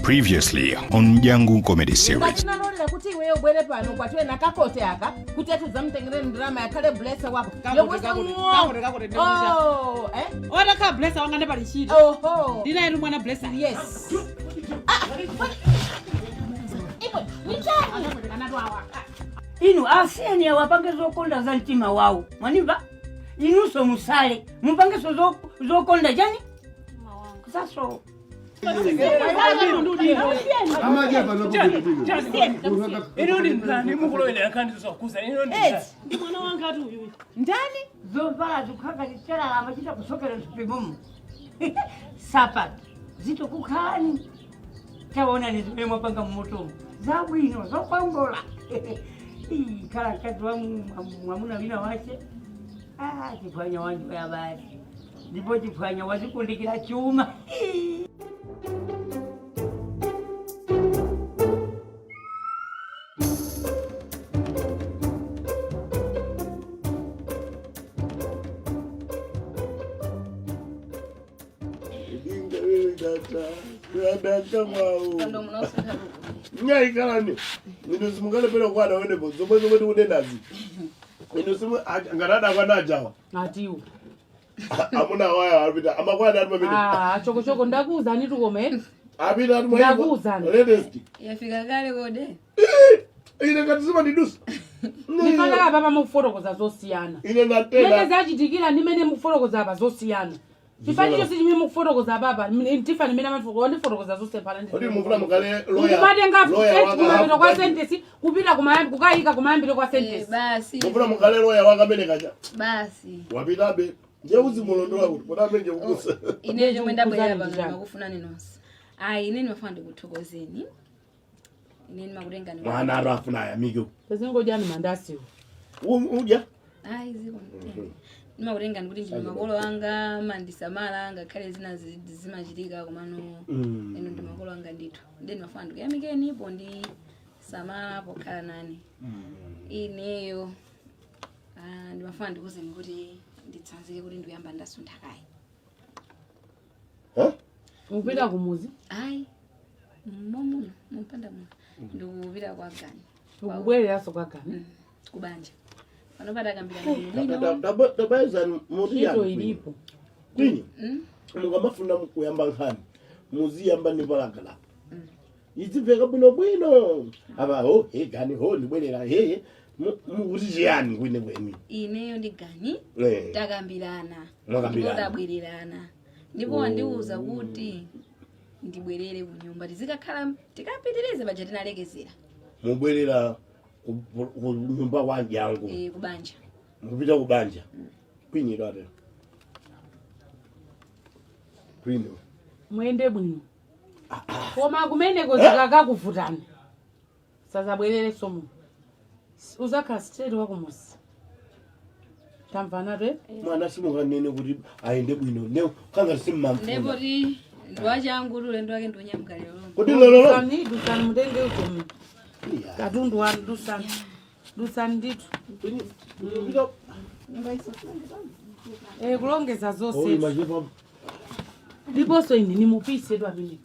Previously on Yangu Comedy Series. Ngatinalolera kuti iweyo ubwere pano kwatiwe nakakote aka kuti atuzamutengere ndirama yakhale blesa wako. Kakote, kakote, kakote, kakote, ndikucha. Oh, eh? Otakhala blesa wanga ndepali ntchito. Oho. Ndinayetu mwana blesa. Yes. Ah, imwe nichani? Inu asiyeni awapange zokonda za mtima wawo, mwanimva? Inunso musale mupangeso zokonda chani zaso. Ndi mwana wanga ati uyuyu. Ndani? Zovala zikukhala amachita kusokera msipimumu sapato zitokukhalani, taona ni zimene mwapanga mmotomo zabwino zokongola. Ii, khala mkazi wa mwamuna wina wache. Ah, chiphwanya wanju yabasi ndipo chiphwanya wazikundikira chuma. Ii. Nyaikalani inu simungalepera kwana wenepo zomwe zomwe tikunenazi inu simu ngatada kwana ajawa. Atiwo. Amuna waya apita amakwana ati pamene. Ah, chokochoko ndakuwuzani tukome. Apita ati. Ndakuwuzani. Latest. Yafika kale kode. Ine ngati simandidusa. Ndifanaka papa mukufotokoza zosiyana. Ine Mene ndatena. zachitikira ndi mene mukufotokoza apa zosiyana. Chifani chonse chimene mukufotokoza apapa Tiffany mene amatifotokoza ndifotokoza zonse pala. Kodi mufuna mukale lawyer? Kumatenga Lawyer waka kumapita kwa half- sentence kupita kumayambi kukayika kumayambiro kwa Eh, sentence. basi. Mufuna mukale lawyer wakamene kacha. Basi. Wapitabe ndiye uzimulondola kuti kodapenje kukusa. Ine chomwe ndabwerera Ndikukuwuzani pano ndichani? ndimakufunani nonse. Ayi, ine ndimafuna ndikuthokozeni. Ine ndimakutenga ni. Mwana aro afuna ayamike. Tezingodyani mandasiwo. Udya. Ayi, ziko. Ndimakutenga ndikuti ndine makolo anga mandisamala ngakhale zina zimachitika komano inu ndi makolo anga ndithu. Ndiye ndimafuna ndikuyamikeni po ndi samala pokhala nane. Ineyo ah, ndimafuna ndikuwuzeni kuti nditsanzike kuti ndikuyamba ndasuntha kayi. Huh? Mupita kumuzi. Ayi, momuno mumpanda muno ndikupita kwa gani. Ukubwereranso kwa gani. Kubanja pano patakambirana bwino. Tabaizani. Ntchito ilipo. Kwini mukamafuna kuyamba nkhani muziyamba ni palagala izimveka bwinobwino apa ho he gani ho ndibwerera heye mukuti chiyani kwine kweni? Ineyo ndi gani takambirana. Mwakambirana. Ndipo tabwererana ndipo wandiwuza kuti ndibwerere kunyumba tizikakhala tikapitirize paja tinalekezera. Mubwerera ku nyumba kwa jangu? Eh, kubanja. Mukupita kubanja kwini tate kwini? Muyende bwino. Koma kumeneko zikakakuvutani. Sazabwererenso muno. Uzakhala straight wakumuzi. Tamvana twe? Mwana simunganene kuti ayende bwino ne kanga simmamfuna. Ndipo ti ndiwachangu kuti ulendo wake ndiunyamuka lero lomwe. Kuti lololo. Dusani, dusani mutenge uko. Katundu wanu dusani. Dusani ndithu. Eh, kulongeza zonse. Ndiponso ine nimupise tu amene.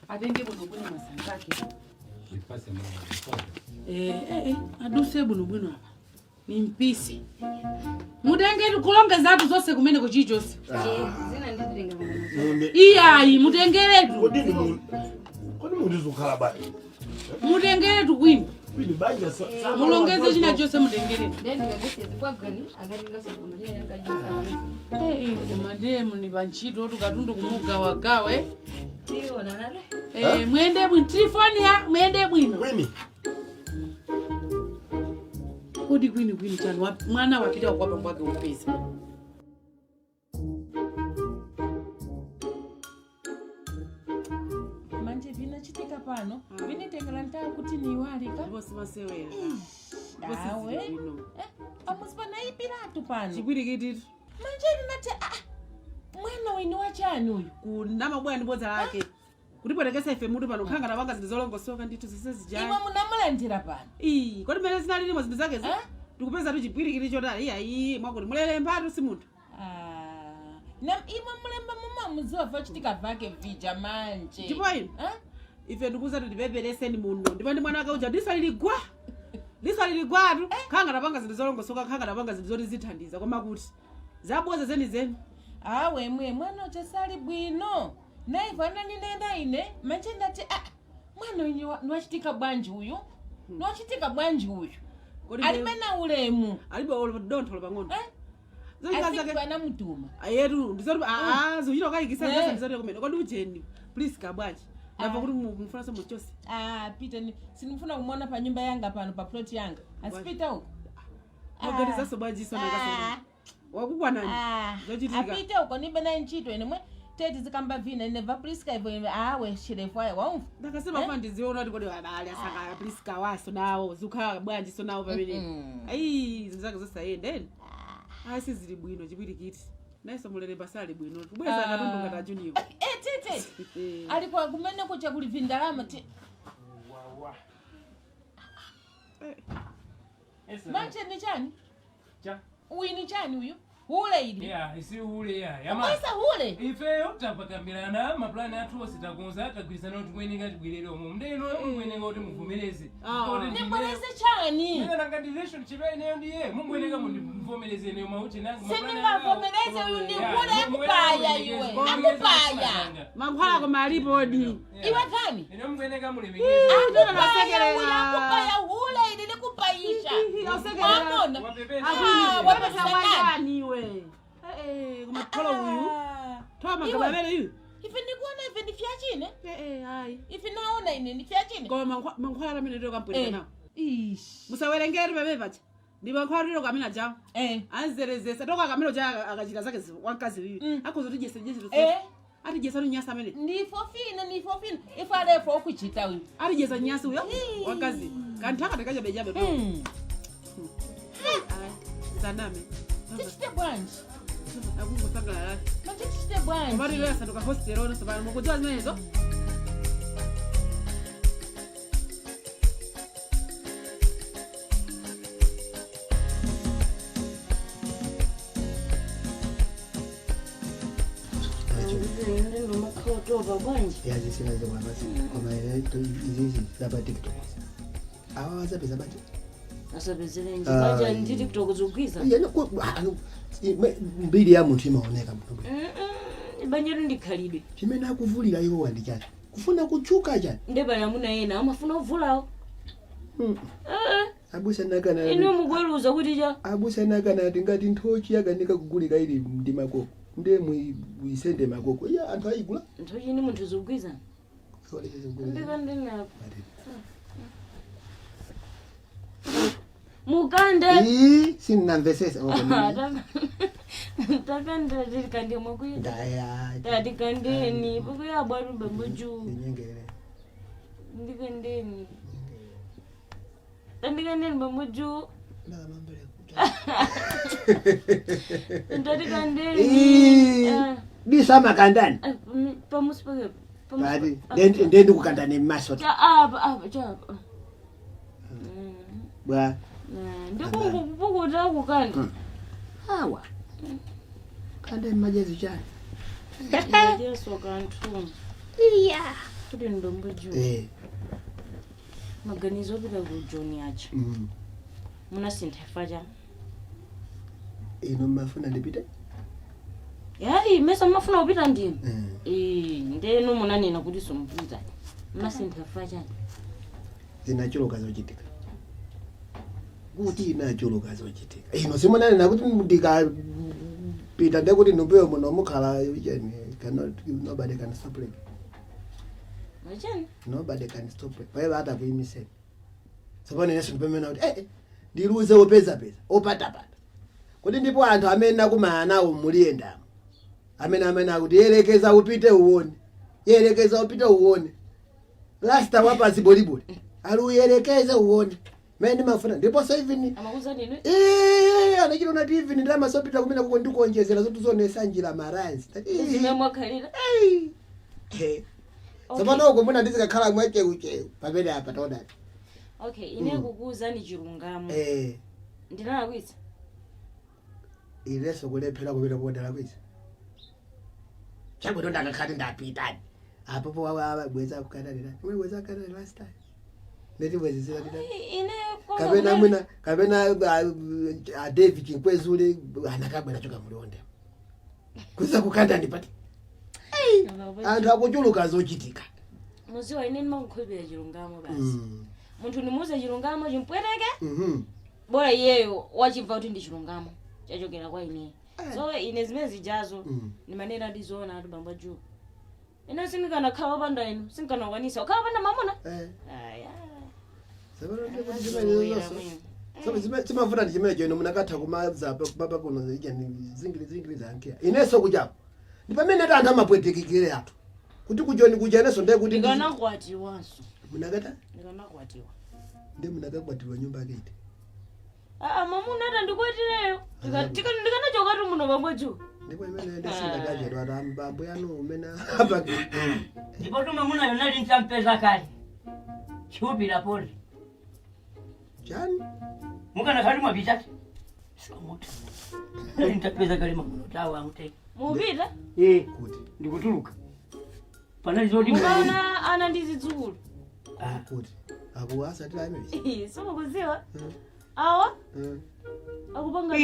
Atenge bwino bwino masangake. Eh, eh, eh, aduse bwino bwino apa. Nimpise. Mutenge kulongezatu zonse kumene kuchichonse. Zina nditenga pamwe. Iyayi, mutengeretu. Kodi mutizukhala bwanji? Mutengeretu kwini. Kwini banja Mulongeze china chonse mutengeretu. Ndiye ndikagese kwa gani akatenga sokono akajusa. Eh, koma ndiye muli pa ntchito tu katundu kumugawagawe. Tiona nale. Eh, mwende bwino tilifonia mwende bwino. Kwini. Kodi kwini kwini chanu mwana wapita kwa bambo ake upeza. Manje vinachitika pano vinitengera ntaa kuti niwalika. Vosi masewera. Awe amusi panaipiratu pano. Chipwirikititu. Manje linati ah, mwana wini wachani uyu? Kunamabwana ndi bodza lake. Kutipwetekesa ife mutu pano khanga napanga zinthu zolongosoka ndithu zonse zijani. Imwe munamulandira pano. Ii, kodi mmene zinalilimo zinthu zakezi? Eh? Tikupeza tu chipwirikiti chotali iyayi mwakuti mulele mphatu si munthu. Ah, na imwe mulemba muma muziwa vachitika vake vija manje. Ndipo inu? Eh? Ife ndikuza tipepereseni muno. Ndipo ndi mwana wake uja diso liligwa. Diso liligwatu. Khanga tapanga zinthu zolongosoka, khanga tapanga zinthu zoti zithandiza koma kuti zaboza zenizeni. Awe mwe mwana uja sali bwino. Naivo ananinena ine manje ndati ah, mwana uyu niwachitika bwanji uyu? Niwachitika bwanji uyu? Kodi Alibe na ulemu. Alibe dontho pang'ono. Eh? Zochitika Asiku zake anamutuma. ayetu ndizoti aa zochita kukayikisa Eh. ndizoti ndizoti kumene kodi ujeni please kabwanji ndamva kuti mufunanso muchose. Ah, Peter ni sinifuna kumwona pa nyumba yanga pano pa plot yanga. Asipita huko. Maganizaso bwanjiso nakaso wakukwanani Ah, zochitika. apite uko nibe naye ntchito ine mwe teti zikamba vina ine va Priska ivo ine awe shirefu aye waumva. Ndakasema Eh? kufa ndiziona kuti kodi abale asaka Priska waso nawo zikhala bwanjiso nawo pamene ayi zinthu zake zosayenda eni ayi sizili bwino chipwirikiti nayenso mulelemba sali bwino kubweza katundu ngati ajuniyo. Eh, tete. Alikuwa kumene kucha kuli vindalama ti. Manje ni chani? Cha. Uyu ni chani uyu? Hule ili. Yeah, isi ule ya. Yama. Kwesa hule. Ifeyo tapakambirana maplani athu onse takonza tagwirizana kuti kuyeneka tibwerere umo. Ndeno mukuyeneka kuti muvomereze. Ah. Kuti ndine- Nibwereze chani? Mina nanga relationship ineyo ndiye munguyeneka mundivomereze ineyo mauti nangu maplani Sindingavomereze uyu ni Yeah, hule akupaya iwe. Akupaya. Mankhwala koma alipodi. Iwe kani? Ine mukuyeneka mulemekeze. Akupaya uyu akupaya hule ili likupayisha. Ausekelera. Wamona? Wapepesa. Ah, wapepesa wapepesa kani? wayaniwe koma thola uyu thola magaba amene uyu. Ife ndikuona ife ndi fyachine. Ayi Ife naona ine ndi fyachine. koma mankhwala amene tiro kampwereka Eh. nawo Ish. musawerengere pamene paja ndi mankhwala tiro kamene ajawo Eh. anzerezesa toko akamene uja akachita zake wamkazi uyu Mm. akuzoti jese Eh. atijesa nyasa amene Ndifo fina ndifo fina. Ife alefo okuchita uyu. atijesa nyasi uyo wamkazi kanthu akatakachabechabe Mm. saname Tichite bwanji. akungosangalala Manje tichite bwanji. komati asanduka hostel onse pano mukudziwa zimenezo. Ndimakhotopa bwanji. Yazisebenza kwamasi koma izizi zapa TikTok awa wazapeza bati. Asapezerenji Ah, banja ndi TikTok zogwiza. Mbiri ya munthu imaoneka munthu. Banjalo ndikhalidwe. Chimene akuvulira iwo wandi chani kufuna kutchuka chani. Ndebala amuna ena amafuna ovulawo. Abusa nakana Inu mukweruza kuti cha abusa nakana ati ngati nthochi yakanika kugulika ili ndi makoko ndiye muisende makoko iya anthu ayigula. Nthochi ndi munthu zogwiza. Ndikandinapo mukande. Ii, sindinamvesesa. Takanda tikande mwakuya. Ndaya. Tatikandeni pakuya bwatu bambo juu. Ndinyengere. Ndikandeni. Tandikandeni bambo juu. Ndatikandeni. Ii, bisa makandani. Pamusi pake. Pati ndiye ndikukandani m'maso. Cha apa apa cha apa. Bwa. Ndikungupukuta kukanda. Awa. Kande mmajezi chani. Jesu kanthu. Iya. Kuti ndombo juu. Eh. Maganizo opita ku John aja. Munasintha ifa cha. Ino mmafuna ndipite? Yayi mesa mafuna kupita ndinu. Eh, ndenu munanena kuti somupita. Munasintha ifa cha. Zinachuluka zochitika. Kuti inachuluka zochitika. Ino simunanena kuti ndikapita ndekuti ndimbuyo muno mukhala chani cannot nobody can stop it. Machani? Nobody can stop it. Paiva atakuyimiseni. Tsopano ineso ndipemena kuti eh ndiluze opeza-peza opatapata. Kuti ndipo anthu amene akumana nawo muliyendamo. Amene akuti yerekeza upite uone. Yerekeza upite uone. Lasta wapa ziboliboli. Ali uyerekeze uone. Mene ndimafuna ndiponso even Amakuza ninu? Eh, anachilona TV ndalama sopita kumene kuko ndikuonjezera zoti zonesa njira maranzi. Zimwe mwakhalira. Eh. Tsopano uko muna ndizikakhala mwacheucheu pamene apa taonani. Okay, ine kukuwuzani chilungamo. Eh. Ndinalakwitsa. Ileso kulephera kumene kuwondera kwisi. Chabwino ndakakhati ndapitani. Apopo bweza kukanalira. Mwe bweza kukanalira last time. Ndeti bwezizira tita. Ine Kapena mwina kapena a David Chinkwezule anakabwera choka mulionde. Kuza kukanda ndipati. Anthu akuchuluka zochitika. Muziwa ine ndimakukhulupirira chilungamo basi. Munthu ndimuuze chilungamo chimpwereke. Bora iyeyo wachimva kuti ndi chilungamo chachokera kwa ineyo. So ine zimene zijazo ndimanena ndizoona ati bambo juu. Ine sindikanakhala wopanda inu, sindikanakwanisa. Ukhala wopanda mamuna? Aya. Chimavuta ndi chimene chino munakatha kumadza papa kuno ija zingiri zingiri zankeya inenso kuchapo ndi pamene ati anthu amapwetekekere athu kuti kuchoni kucha inenso ndiye kuti Ndikanakwatiwanso. Munakata Ndikanakwatiwa. ndi munakakwatiwa nyumba yake iti. Aa, mamuna ati andikwatireyo. Ndikanachokatu muno bambo juu. Ndipo imene ndisindakachedwa ati ambambo yanu umene apa Ndipo tumwe yonali ntampeza kale chiupira pole chani mukana kali mwapita samuta nali ntapeza kale mamuno tawa amuteke. Mupita? Eh, kuti ndikutuluka panali zoti Mukaona ana ndi zidzukulu. Kuti aku asatira amene Simukuziwa? Awa akupanga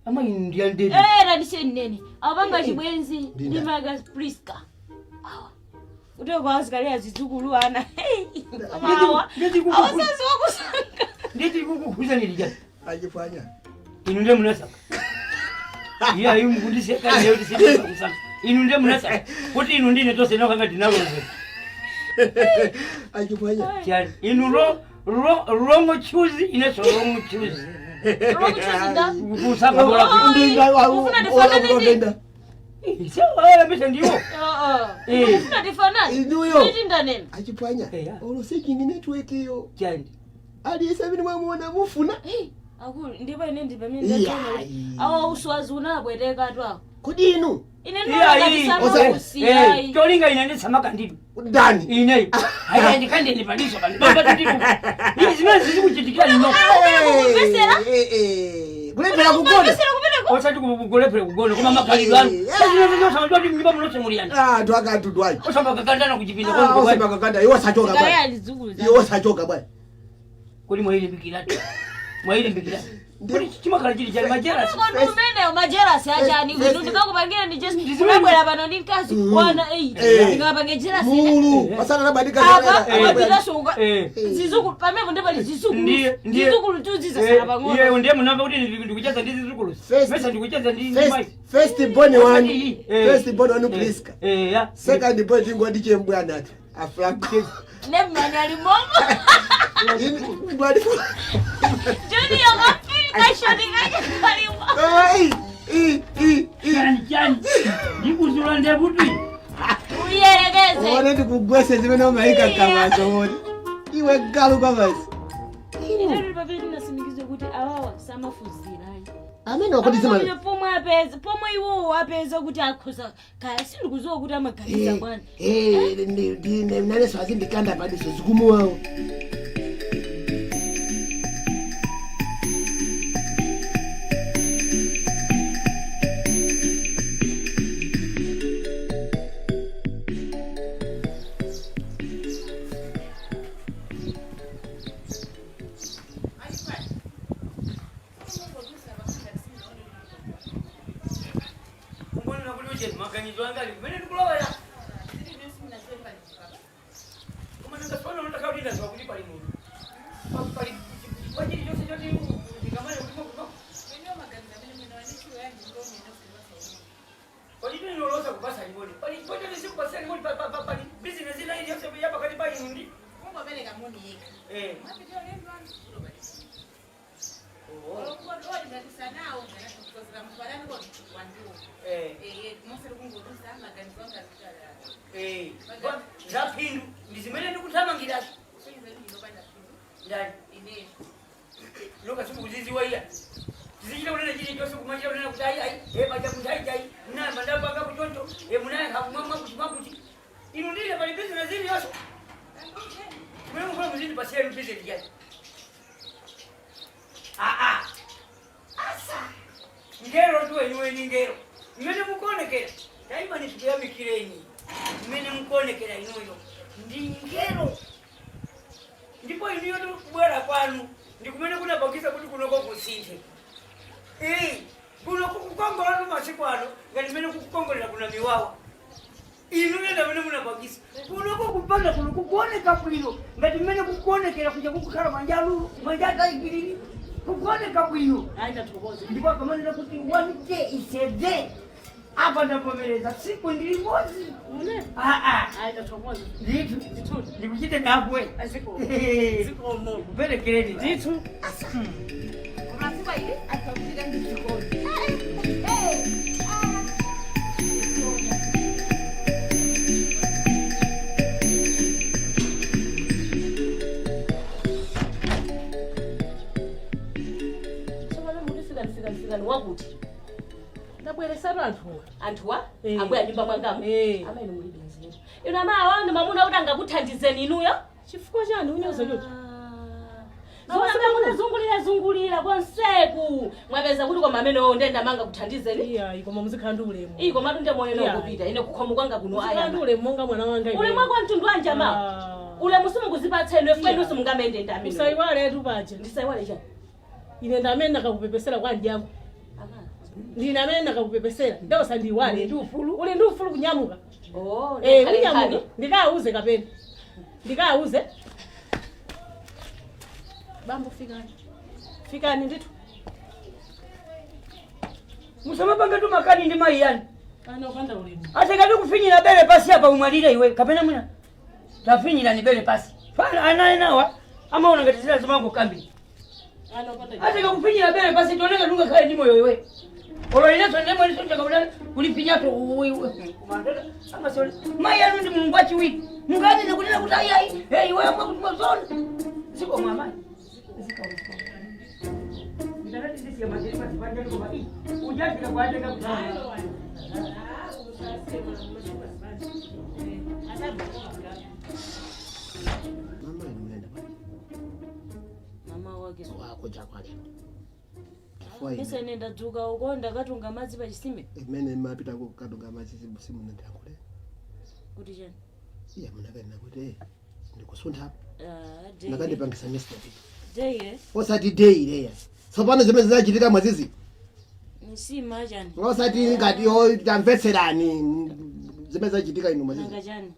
Ama ndiyandedi. Eh, radishe nene. Akupanga chibwenzi ndi Maga Priska. Awa. Kutoka kwa asikali azidzukulu ana. Awa. Awa sasa wakusanga. Nditi kukukuza nilija. Achifanya. Inu ndiye munasaka. Iya ayi mukundiseka leo tisika kusaka. Inu ndiye munasaka. Kuti inu ndine tose nokanga tinaloze. Achifanya. Chani. Inu ro ro wrong choose ine so wrong choose. Wrong choose nda. Kusaka bora. Ndinda Ufuna ndifanane ndi. Sawa mbese ndiwo. Eh. Ufuna ndifanane. Inuyo. Nditi ndanena. Achifanya. Olo seeking network iyo. Chani. Aliyese amene mwamuona mufuna. Akulu ndipo ine ndi pamene ndachiona kuti awa uswazi unabwereka tu awo. Kodi inu? Ine ndinoti Cholinga ine ndisamaka ndidu. Ndani? Ine. Haya ndikande ndipaliso pali. Baba ndidu. Izi zimene zikuchitikira lino. Kulephera kugona. Osati kulephera kugona koma makhalidwe anu. Zimene zosama kuti mnyumba munose muliyani. Ah, anthu akatudwayi. Osama kakandana kuchipinda Ah, osama kakanda iwo sachoka bwana. Kaya zidzukulu Iwo sachoka bwana. Kodi mwayilimbikira. Mwayilimbikira. Kodi chimakhala chili chali majerasi. Kono umeneyo majerasi achani inu ndikakupangira ndi just kunabwera pano ndi mkazi wana 8 ndikapange jerasi Mulu, pasana nabadika apa amapitaso uka zizukulu pamene ndipali zizukulu zizukulu tuzizasala pang'ono. Iye ndiye munamva kuti ndikucheza ndi zizukulu. Mesa ndikucheza ndi mai. First born one. First born one Priska. Eh ya. Second born chingwa ndiche mbwana ati. Afranco. Nemani ali momo. Mbwani. Junior wafika shoni kaje kalimo. Ai, i i i. Chani chani. Ndikuzula ndebuti. Uyerekeze. One ndikugwese zimene umayika kamazo one. Iwe galu kwamasi. Ine pamene ndinasimikizwe kuti awawa samafuzirani. Amene wakoti zimene. Pomwe apeza pomwe iwowo apeza kuti akhoza kaya sindikuziwa kuti amaganiza bwana. Eh, ndi naneso azindikanda padiso zikumuwawo. Maganizo anga ali kumene ndikulowera. Koma ndingasona ndakaulinda zwa kuti pali munthu. Pali kwa chilichonse choti ndikamale kuti mwakuno. Kodi ndinoloza kupasa limoni. Pali chipotele sikupasa limoni pali business ina iliyonse yapakati pa inu ndi. Eh. Eh. Zaphindu ndizimene ndikuthamangirazo. Ndani? Loka sikukuziziwa iya. Tizichita kunena chilichonse kumachita kunena kuti ayi ayi, eh paja kuti ayi ayi, munayamba ndapanga kuchoncho, eh munayankha kumwamwa kuti mwakuti. Inu ndine pali business iliyonse. Chimene mukufuna muzindipasira inu business chani? Ah ah. Asa. Ngero tu eniweni ngero. Mmene mukuonekera. Taima nisikuyamikireni. Mmene mukuonekera inuyo ndi ngelo, ndipo inuyo kubwera kwanu ndi kumene kunapangisa kuti kunoko kusinthe. Kuno kukukongola masiku ano ngati mmene kukukongolera kuna miwawa, inuyo ndamene munapangisa kunoko kupanda kuno kukuoneka bwino ngati mmene kukuonekera kuja kukukhala manja alulu manja atayikiriri kukuoneka bwino. Ayi, ndathokoza. Ndipo akamanena kuti one day is a day, apa ndavomereza, tsiku ndi limodzi. Mune. Aa. Ayi, ndathokoza. Ndithu. Ndithu. Ndikuchite nakwe. Azikomo. Zikomo. Kuperekereni. Ndithu. Masiku ili asakutika ndi chikondi. Tsopano muti fikani, fikani, fikani wakuti? Ndabweresatu anthuwa. Anthuwa? Eh. Abwera nyumba mwangamu? Eh. Amayi, mulibe nzeru inu. Amayi, ndi mamuna kuti angakuthandizeni inuyo? Chifukwa chani unyoza chocho? Zona munazungulira zungulira konseku, mwapeza kuti koma amenewo ndiye ndamanga kuthandizeni? Iyayi, koma muzikhala ndi ulemu. Iyi, komatu ndiye moyena Iyayi. ukupita ine kukhomo kwanga kuno. Muzikhala ndi Ayama ulemu monga mwana wanga iwe. Ulemu wako mtundu wanje ama? Ah. Ulemu simukuzipatsa inu efuna inu Iya. simungamende ndi amene. Usayiwaletu paja. Ndisayiwale chani? Ine ndamene nakakupepesera kwa mdyangu. Ama. Ndine amene nakakupepesera, nde usandiyiwale. Uli ndi ufulu. Uli ndi ufulu kunyamuka. Oh. Eh, Ndikhale kunyamuka. nkhani. Ndikawuze kapena ndikawuze bambo, fikani, fikani ndithu. Musamapanga tu makani ndi mayi yani. Ana upanda ulemu. Atekati kufinyira bele pasi apa umwalire iwe, kapena mwina tafinyira ni bele pasi fana ana enawa amaona ngati zina zimango kambi. Ana upanda. Ateka kufinyira bele pasi tioneka tungakhale ndi moyo iwe, olo ineso ndemwenisochakakuda kulifinyato. Mayi anu ndi Mulungu wachiwiri, munganene kunena kuti ayiayi iwe mwakutimazona ziko mwamayi. Ujafika kwateka. Mama, inu mnaenda bwanji? Mama wake? Wako chakwale. Chifukwa ine Ise ine ndadzuka uko, ndakatunga madzi pachisime. Imene mapita kukatunga madzi simunandiyankhule. Kuti chani? Iya, munakanena kuti ndikusunthapo. Ah, day. Nakandipangisa mistake. Day. Osati day ileya. Tsopano zimene zinachitika mwazizi. Nsima chani? Osati ngati yo, tamvetserani, zimene zachitika inu mwazizi. Nanga chani?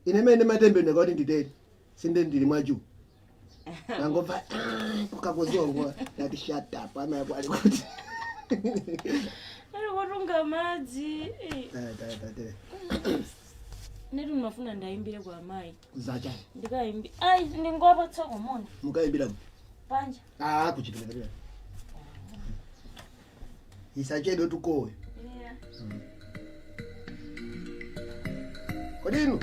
Ine mene matembeneka kuti nditeri sinde ndili mwaju, nangomva kukakuziwa, ndati shut up, amayi ako ali kuti? Ali kutunga madzi. Tere. Netu ndimafuna ndayimbire kwa amayi. Zachani? Ndikayimbi, ayi, ndingwapatsa komona. Mukayimbira kuti? Panja. Ah, kuchipinda isachedwe tukowe. Yeah. Kodi inu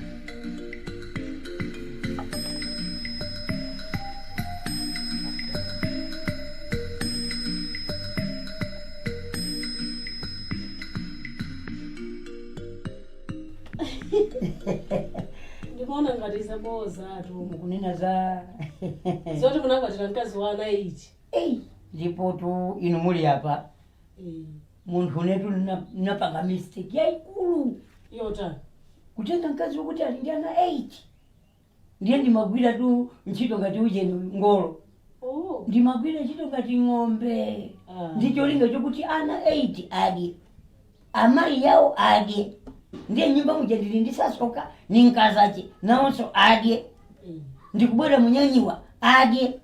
Ndikuona ngati zabozatu. Mukunena za Zoti munakwatira mkazi wa ana ichi. Ei, ndipo tu inu muli apa. Munthu unetu napanga mistake yayikulu. Yota? Kutenga mkazi wokuti ali ndi ana 8, ndiye ndimagwira tu ntchito ngati ujeni ngolo. Oh. Ndimagwira ntchito ngati ng'ombe. Ah. Ndicholinga chokuti ana 8 adye, amayi yawo adye, ndiye nyumba muja ndili ndisasoka ni mkazache nawonso adye. Ndikubwera munyanyiwa adye.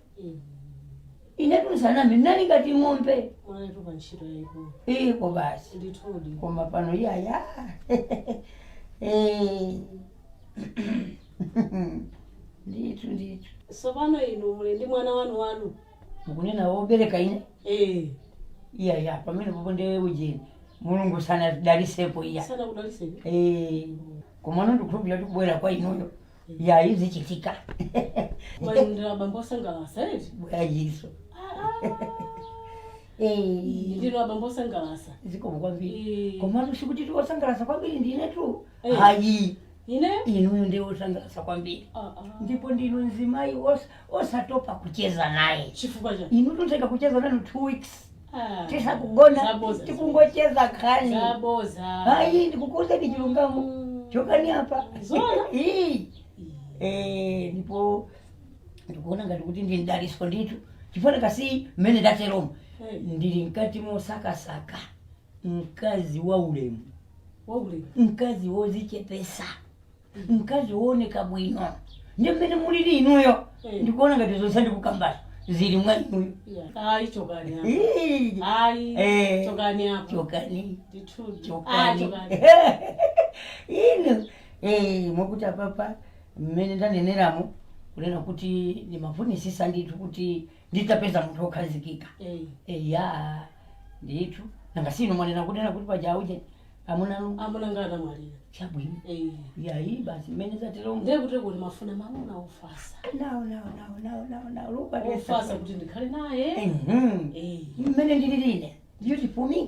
Inetu nsaname nali ngati ng'ombe. Mwanatupa ntchito yayikulu. Iko basi. Ndithudi. Koma pano iyaya. Ndithu, ndithu. Tsopano inu muli ndi mwana wanu wanu? Mukunena wobereka ine? Eh. Iyaya, pamene popo ndiye ujeni Mulungu sanadalisepo iya. Sana kudaliseni. Eh, komano ndikukhulupirira kuti kubwera kwa inuyo yayi zichitika. Mayindira abambo osangalasa eti? Bwayiso. Ndino abambo osangalasa. Zikomo kwambiri. Eh. Komano sikuti tiwosangalasa kwambiri ndine tu. Eh. Hayi. Ine? Inuyo ndiye wosangalasa kwambiri. Ah, ah. Ndipo ndinu mzimayi osatopa kucheza naye. Chifukwa cha Inu tuntenga kucheza nanu 2 weeks. Ah. Tisakugona. Zaboza. Tikungocheza khani. Zaboza. Hayi, ndikukuuzeni chilungamo. Chokani apa. Zona? Ii. Eh, ndipo ndikuona ngati kuti ndi mdaliso ndithu chifukwa kasi mmene ndateroma ndili mkati mosakasaka mkazi wa ulemu, Waulemu. mkazi wozichepesa, mkazi wooneka bwino, ndi mmene mulili inuyo. Ndikuona ngati zonse ndikukambazo zili mwa inuyo. Ayi, chokani apa. Ii. Ayi, Eh. chokani apa. Chokani. Ndithudi. Ah, Chokani. chokani. Inu mwakuti apapa mmene ndaneneramo kunena kuti ndimafunisisa ndithu kuti nditapeza munthu wokhazikika. Eya, ndithu nanga sino mwanena kunena kuti pajauje amunanu Amuna ngana mwalira. Chabwino. Yayi, basi mmene zatero. Ndiye kuti kuti mafuna mamuna ofasa. Nawo nawo nawo nawo nawo nawo lupa. Ofasa kuti ndikhale naye. Mmene ndililine beautiful me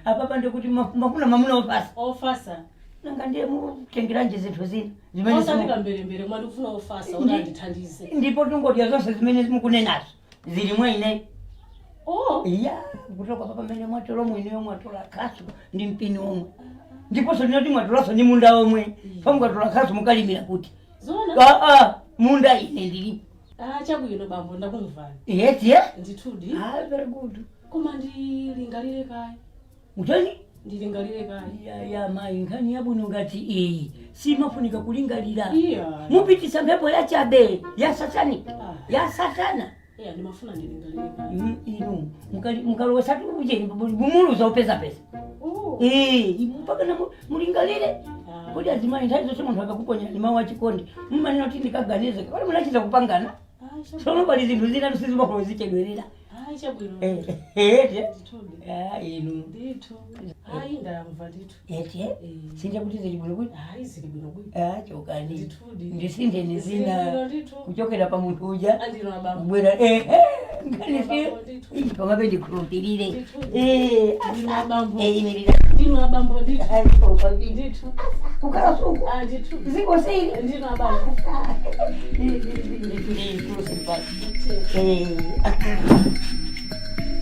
apapa ndikuti mafuna mamuna ofasa. Ofasa. Nanga ndiye mutengeranje zinthu zina zimene Osati kamberembere, koma ndikufuna ofasa kuti andithandize. Ndipo tungodya zonse zimene mukunenazo zili mwa ine. Oh. Iya, kutoka papa mmene mwatola mwineyo mwatola khasu ndi mpini omwe, ndiponso ndinoti mwatolaso ndi munda omwe. Pamukatola khasu mukalimira kuti? Zona? Aa, munda ine ndilipo. Ah, chabwino bambo, ndakumvani. Yeti, eh? Ndithudi. Ah, very good. Koma ndilingalire kaye. Mutani? Ndilingalire kaye. Ya ya mayi, nkhani yabwino ngati iyi simafunika kulingalira. Iya. Mupitisa mphepo yachabe ya satani, ya satana. Iya, ndimafuna ndilingalire kaye. Inu mukalowesatu uje mumuluza upeza pesa. Oh. Eh, mpaka na mulingalire kodi azimayi nthawi zonse munthu akakuponyera ni mawu achikondi mmanena kuti ndikaganize kodi munachita kupangana. Tsono pali zinthu zina tusizimakolo zichedwerera. Ayi, chabwino. Ete. Ndithudi. Ah, inu. Ndithu. Ayi, ndamva ndithu. Ete sinja kuti zili bwino bwino. Ayi, zili bwino bwino. Ah, chokani. Ndithudi. Ndisindeni Zili bwino zina ndithu. kuchokera pa munthu uja Andino abambo. kubwera nkhani si pamape ndikhulupirire. Ndino abambo. Imirira. Ndino abambo ndithu. Ndithu. Kukhala suku. Ah, ndithu. Ziko sili. Ndino abambo.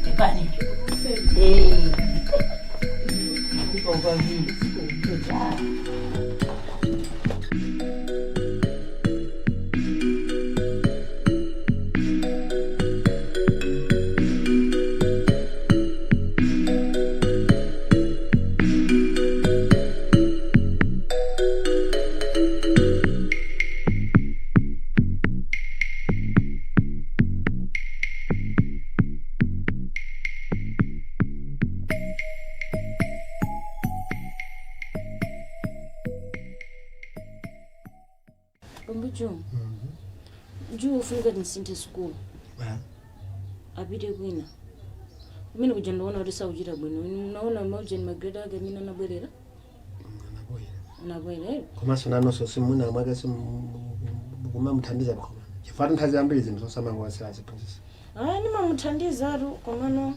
Epani. Bambo Joe. Joe ufunika tinsinthe sukulu. Apite kwina. Kumene kuja ndaona kuti sakuchita bwino. Inu munaona maujeni magrade ake amene anabwerera? Anabwerera. Eh? Komanso nanonso simuna mwake kumamuthandiza pakoma chifukwa nthawi zambiri zinthu zosamangowasira aziphunzitsa. Ayi, ndimamuthandizatu komano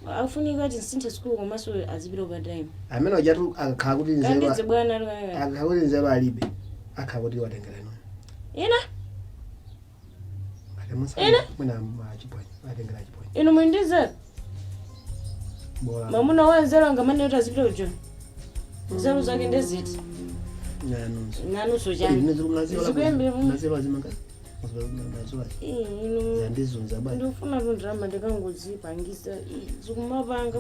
afunika tinsinthe sukulu komanso azipita pa time. Amene ujatu akakhala kuti nzeru Kandidze bwana ali. Akakhala kuti nzeru alibe akhala kuti watengera inuyo. Ina? Ngati musa Ine? mwina achipwanya atengera achipwanya. Inu muli ndi nzeru? Bola. Mamuna wa nzeru angamane kuti azipita kuJoni. Nzeru zake ndeziti. Nanonso. Nanunso chani? Zikuyambira Nazero azimanga nazola. Inu Zandizunza bwana. ndikufuna tundirama ndikangozipangisa zikumapanga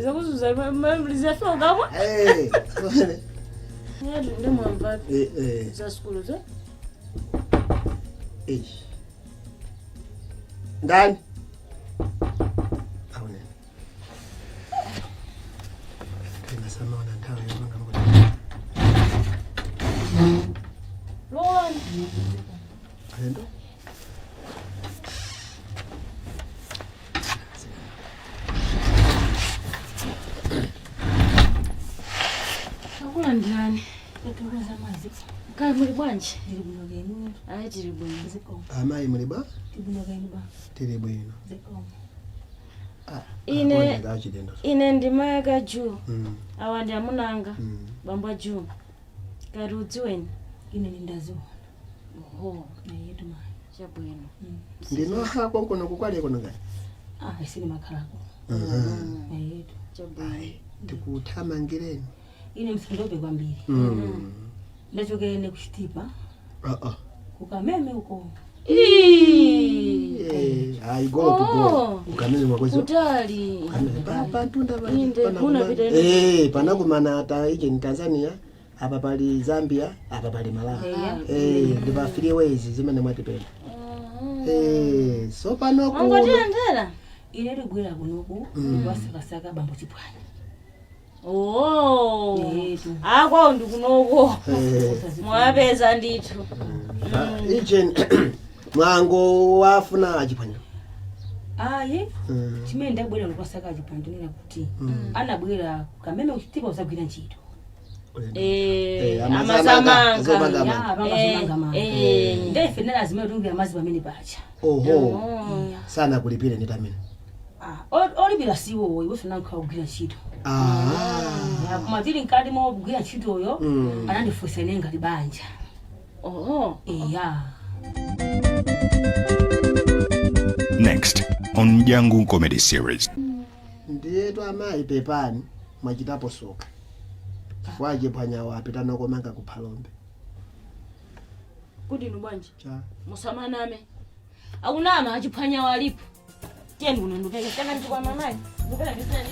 zakuzuza ziyafika ukapwa. Eh. Ndimwamvapi Eh eh. za sukulu ze. Eh. Ndani? Aone. Tena samaona nthawi yomanga mkuti. Lowani. Alendo? Akulandirani. Kaya muli bwanji? Ayi, tili bwino. Amayi muli ba? Tili bwino. Ine Achilendo. ine ndimayaka juu. Mm. Awa ndi amunanga. Mm. Bambo a juu. Kati udziweni? Ine nindaziona. Oho. Yetu mayi. Chabwino. Ndinoha konkono kukwale kuno ngati. Ah, isili makhalako. Mhm. Yetu. Chabwino. Tikuthamangireni. Ine msindope kwambiri. Ndachokera ine kuchitipa kukameme uko. Ayi go to go. Ukamene mwakwezi. Kutali. Pantunda Inde, kunapita panakumana ta ije ni Tanzania, apa pali Zambia, apa pali Malawi. Ndi pa freeways zimene mwatipenda. So pano ku Mangotiyendera. Ine ndibwera kunoku ndikuwasakasaka bambo Chiphwanya. Oh. Akwawo ndikunoko. Mwapeza ndithu. Ije mwango wafuna achiphwanya. Ayi, chimene ndabwera ndikuwasaka achiphwanya ndinena kuti anabwera kameme kuchitipa usagwira ntchito. Amazamanga. Amazamanga. Ndefe nena azimene tungira mazi pamene pacha. Oho. Sana kulipire ndi tamene. Olipira siwowo iwe sunankha kugwira ntchito. Koma tili mkati mwa kugwira ntchitoyo anandifunsa ine ngati banja. Iya. Next on Jangu Comedy Series. Ndiyetu amayi pepani mwachitapo soka. Chifukwa achiphwanyawo apita nokomanga kuphalombe. Kuti inu bwanji? Cha. Musamaname. Akunama achiphwanya walipo. Tiyeni kuno ndupeke tanga ndikwama mamayi. Ndupeka ndisani?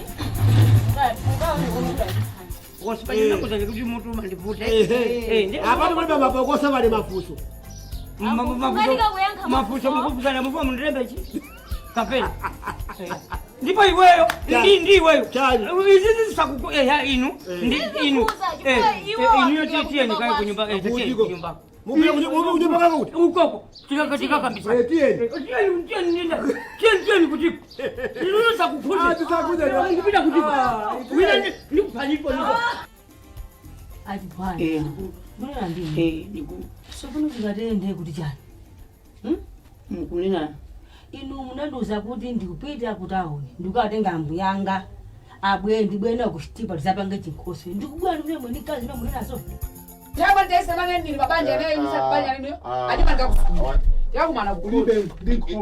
Apano pali pamapokosa pali mafuso. Mafuso mukufusana mufa mundilembe chi kapena ndipo iweyo ndi iweyo izizi zisakuku inu ndi inu inuyo tiyeni kaye kunyumba tiyeni kunyumba Mupita kunyumba kuti ukoko tikakambisa tiyeni tiyeni tiyeni tiyeni tiyeni kutiko inuyo sakukhunze kupita kutiko wina ndikuphanipo Achiphwanya. Munena ndini. Sopano tikatende kuti chani? Mukunena. Inu munandiuza kuti ndikupita ku tawuni ndikukatenga ambuyanga abwe ndibwena kuchitipa tisapange chinkhoswe ndikubwera ndimene mwini kazi ino munenazo.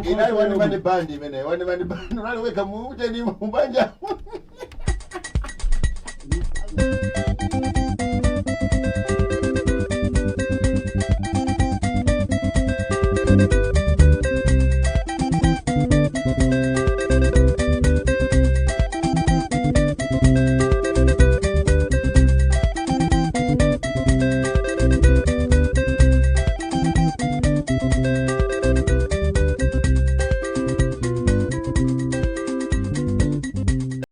Inali wani mani bandi imene wani mani bandi unaliweka mucheni mubanja.